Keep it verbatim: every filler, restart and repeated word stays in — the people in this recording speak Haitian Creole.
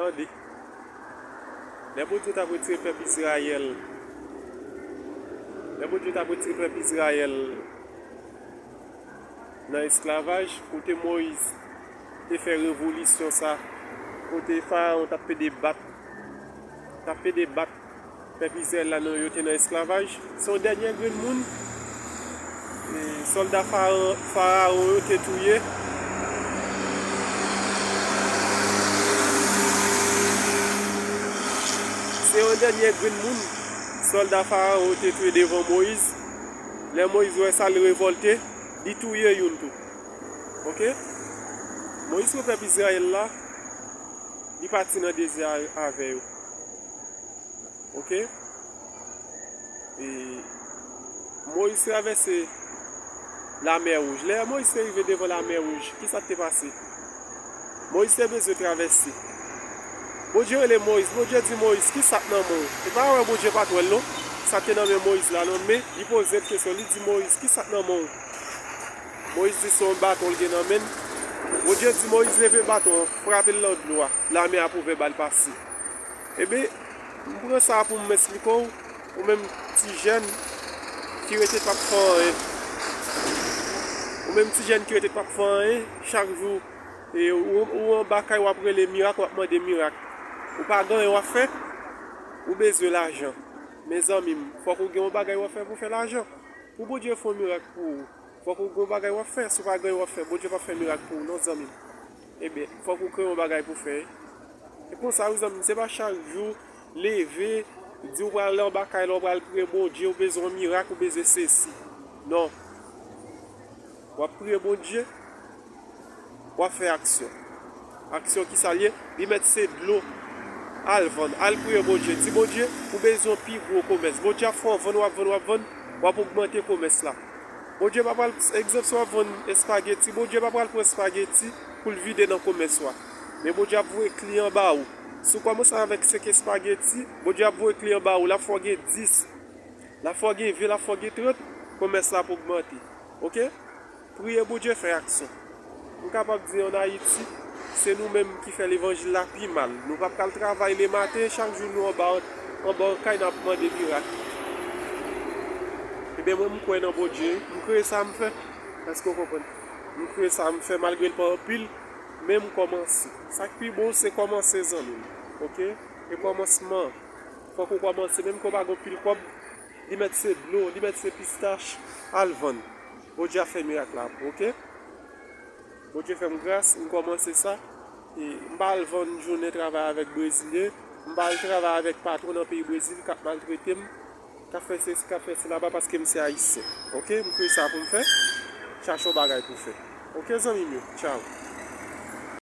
Tande. Lè Bondye t ap retire pèp Izrayèl, lè Bondye t ap retire pèp Izrayèl nan esklavaj, kote Moyiz te fè revolisyon sa, kote Farawon t ap pede bat, t ap pede bat pèp Izrayèl la nan yo te nan esklavaj. Se yon dènye grenn moun e, sòlda Farawon, Farawon yo te touye. Se yon dènye grenn moun sòlda Farawon yo te touye devan Moyiz. Lè Moyiz wè sa, li revòlte, li touye youn tou. Oke? Moyiz pran pèp Izrayèl la, li pati nan dezè a, avè yo. Oke? E Moyiz travèse Lamè Wouj. Lè Moyiz te rive devan Lamè Wouj, ki sa k te pase? Moyiz te bezwen travèse. Bondye rele Moyiz. Bondye di Moyiz, "Ki sa k nan men w?" E pa wè Bondye pa t wè l non. Sa k te nan men Moyiz la non, men li poze l kesyon, li di Moyiz, "Ki sa k nan men w?" Moyiz di se yon baton l gen nan men l. Bondye di Moyiz leve baton an, frape l nan dlo a. Lamè ap ouvè ba l pase. Ebyen, m pran sa pou m esplike w, ou menm ti jèn ki rete p ap fè anyen. Ou menm ti jèn ki rete p ap fè anyen, chak jou, e, ou, ou anba kay w ap rele mirak, w ap mande mirak. Ou pa gen anyen w ap fè, ou bezwen lajan. Mezanmi m, fòk ou gen yon bagay w ap fè pou fè lajan. Pou Bondye fè yon mirak pou ou, fòk ou gen yon bagay w ap fè. Si w pa gen anyen w ap fè, Bondye p ap fè mirak pou ou non, zanmi m. Ebyen, fòk ou kreye yon bagay pou fè. E konsa wi, zanmi m, se pa chak jou leve, di w pral anba kay la, w pral priye Bondye, ou bezwen yon mirak, ou bezwen sesi. Non. W ap priye Bondye, w ap fè aksyon. Aksyon ki sa l ye? Li mèt se dlo. Al vann, al priye Bondye. Di Bondye, ou bezwen yon pi gwo komès. Bondye ap fè w vann, w ap vann, w ap vann, w ap ogmante komès la. Bondye pa pral, egzanp, si w ap vann espageti, Bondye pa pral pran espageti pou l vide nan komès ou a. Men Bondye ap voye kliyan ba ou. Si w kòmanse avèk senk espageti, Bondye ap voye kliyan ba ou, l ap fè w gen dis. L ap fè w gen ven, l ap fè w gen trant, komès la ap ogmante. Oke? Priye Bondye, fè aksyon. M kapab di ann Ayiti, se nou menm ki fè levanjil la pi mal. Nou p ap ka al travay lematen, chak jou nou anba, anba kay n ap mande mirak. Ebyen mwen, m kwè nan Bondye, m kreye sa m fè. Èske w konprann? M kreye sa m fè malgre l pa anpil, men m kòmanse. Sa k pi bon, se kòmanse, zanmi m. Oke? E kòmansman, fòk ou kòmanse, menm ke w pa gen anpil kòb, li mèt se dlo, li mèt se pistach, al vann. Bondye ap fè mirak la pou ou, oke? Bondye fè m gras, m kòmanse sa. E m pa al vann jounen travay avèk Brezilyen, m pa al travay avèk patwon nan peyi Brezil k ap maltrete m, k ap fè sesi, k ap fè sela, pa paske m se Ayisyen. Oke? M kreye sa pou m fè. Chache yon bagay pou fè. Oke, zanmi m yo? Tchaw.